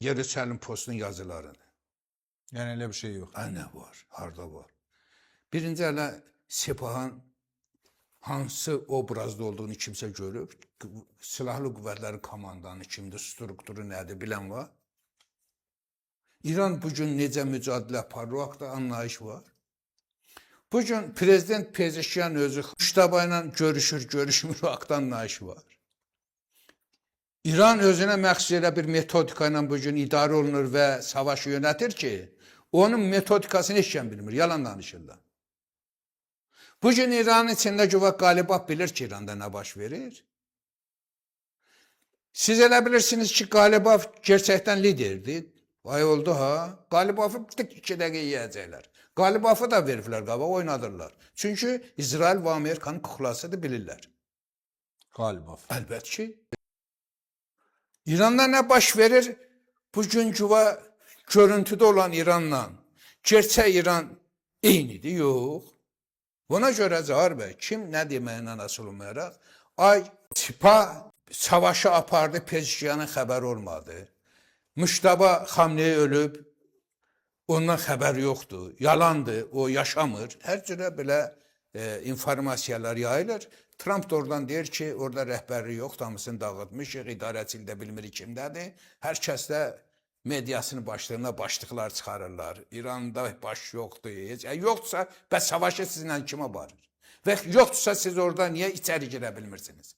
Yerusəlim Postun yazılarını. Yəni elə bir şey yox. Ay nə var? Harda var? Birinci hələ Sepahın hansı obrazda olduğunu kimsə görüb? Silahlı qüvvətlərin komandanı kimdir, strukturu nədir bilən var? İran bugün necə mücadilə aparır, o haqda anlayış var. Bugün prezident Pezeşyan özü ştaba ilə görüşür, görüşmür, o haqda anlayış var. İran özünə məxsus elə bir metodika ilə bugün idarə olunur və savaşı yönətir ki, onun metodikasını heç kim bilmir, yalan danışırlar. Bugün İranın içində güva Qalibaf bilir ki, İranda nə baş verir. Siz elə bilirsiniz ki, Qalibaf gerçəkdən liderdir. Ay oldu ha. Qalibafı bir 2 dəqiqə yeyəcəklər. Qalibafı da veriblər qabağa, oynadırlar. Çünki İsrail və Amerikanın kuklasıdır, bilirlər. Qalibov. Əlbəttə ki. İranda nə baş verir? Bugün güva görüntüdə olan İranla gerçək İran eynidir, yox. Buna görə Cahar bəy, kim nə deməyinə asılı olmayaraq, ay Sipah savaşı apardı, Pezeşkiyanın xəbəri olmadı. Müştəba Xamneyi ölüb, ondan xəbər yoxdur, yalandır, o yaşamır. Hər cürə belə informasiyalar yayılır. Tramp da oradan deyir ki, orada rəhbərlik yoxdur, hamısını dağıtmışıq, idarəçilik də bilmirik kimdədir. Hər kəs də mediasının başlığına başlıqlar çıxarırlar. İranda baş yoxdur, heç. Yoxdursa, bəs savaşı sizinlə kim aparır? Və yoxdursa siz orada niyə içəri girə bilmirsiniz?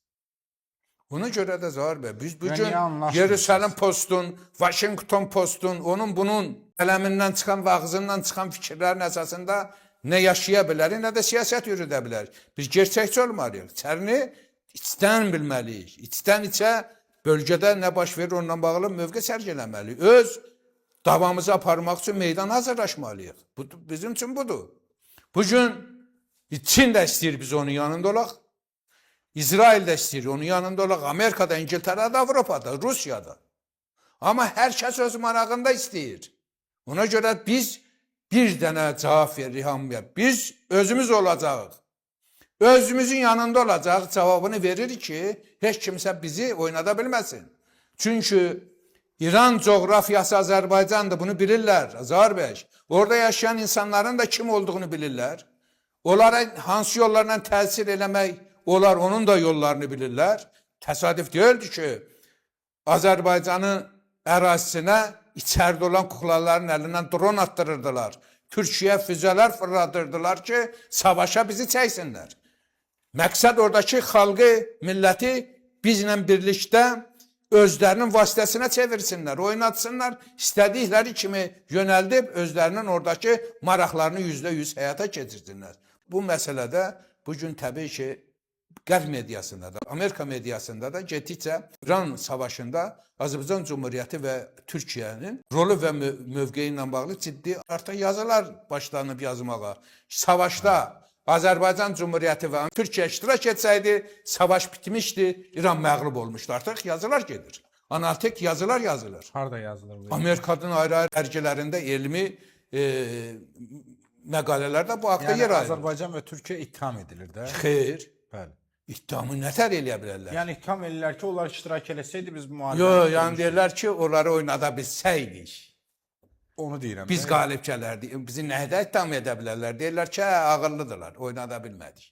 Ona görə də Zahar bəy, biz Yəni bugün niyə anlaşmırsınız? Yerusəlim Postun, Washington Postun, onun bunun qələmindən çıxan və ağzından çıxan fikirlərin əsasında nə yaşaya bilərik, nə də siyasət yürüdə bilərik. Biz gerçəkçi olmalıyıq. İçərini içdən bilməliyik. İçdən içə bölgədə nə baş verir onunla bağlı mövqe sərgiləməliyik. Öz davamızı aparmaq üçün meydan hazırlaşmalıyıq. Bu, bizim üçün budur. Bugün Çin də istəyir biz onun yanında olaq. İsrail də istəyir onun yanında olaq. Amerikada, İngiltərədə, Avropada, Rusiyada. Amma hər kəs öz marağında istəyir. Ona görə biz bir dənə cavab veririk hamıya. Biz özümüz olacağıq. Özümüzün yanında olacaq cavabını verir ki, heç kimsə bizi oynada bilməsin. Çünki İran coğrafiyası Azərbaycandır, bunu bilirlər Azar bəy. Orada yaşayan insanların da kim olduğunu bilirlər. Onlara hansı yollarla təsir eləmək olar, onun da yollarını bilirlər. Təsadüf deyildi ki, Azərbaycanın ərazisinə içəridə olan kuklaların əlindən dron atdırırdılar. Türkiyə füzələr fırladırdılar ki, savaşa bizi çəksinlər. Məqsəd oradakı xalqı, milləti bizlə birlikdə özlərinin vasitəsinə çevirsinlər, oynatsınlar, istədikləri kimi yönəldib özlərinin oradakı maraqlarını %100 həyata keçirsinlər. Bu məsələdə bugün təbii ki, Qərb mediasında da, Amerika mediasında da getdikcə İran savaşında Azərbaycan Cümhuriyyəti və Türkiyənin rolu və mövqeyi ilə bağlı ciddi artıq yazılar başlanıb yazmağa. Savaşda Azərbaycan Cümhuriyyəti və Türkiyə iştirak etsəydi, savaş bitmişdi, İran məğlub olmuşdu. Artıq yazılar gedir. Analitik yazılar yazılır. Harda yazılır bu? Amerikanın ayrı-ayrı dərgilərində elmi məqalələrdə bu haqda Yəni yer ayrılır. Azərbaycan və Türkiyə ittiham edilir də. Xeyr. Bəli. İttihamı nətər eləyə bilərlər? Yəni ittiham edirlər ki, onlar iştirak eləsəydi biz müharibəni Yox, yəni deyirlər ki, onları oynada bilsəydik, onu deyirəm. biz də. qalib gələrdik. Bizi nədə ittiham edə bilərlər? Deyirlər ki, hə, ağıllıdırlar, oynada bilmədik.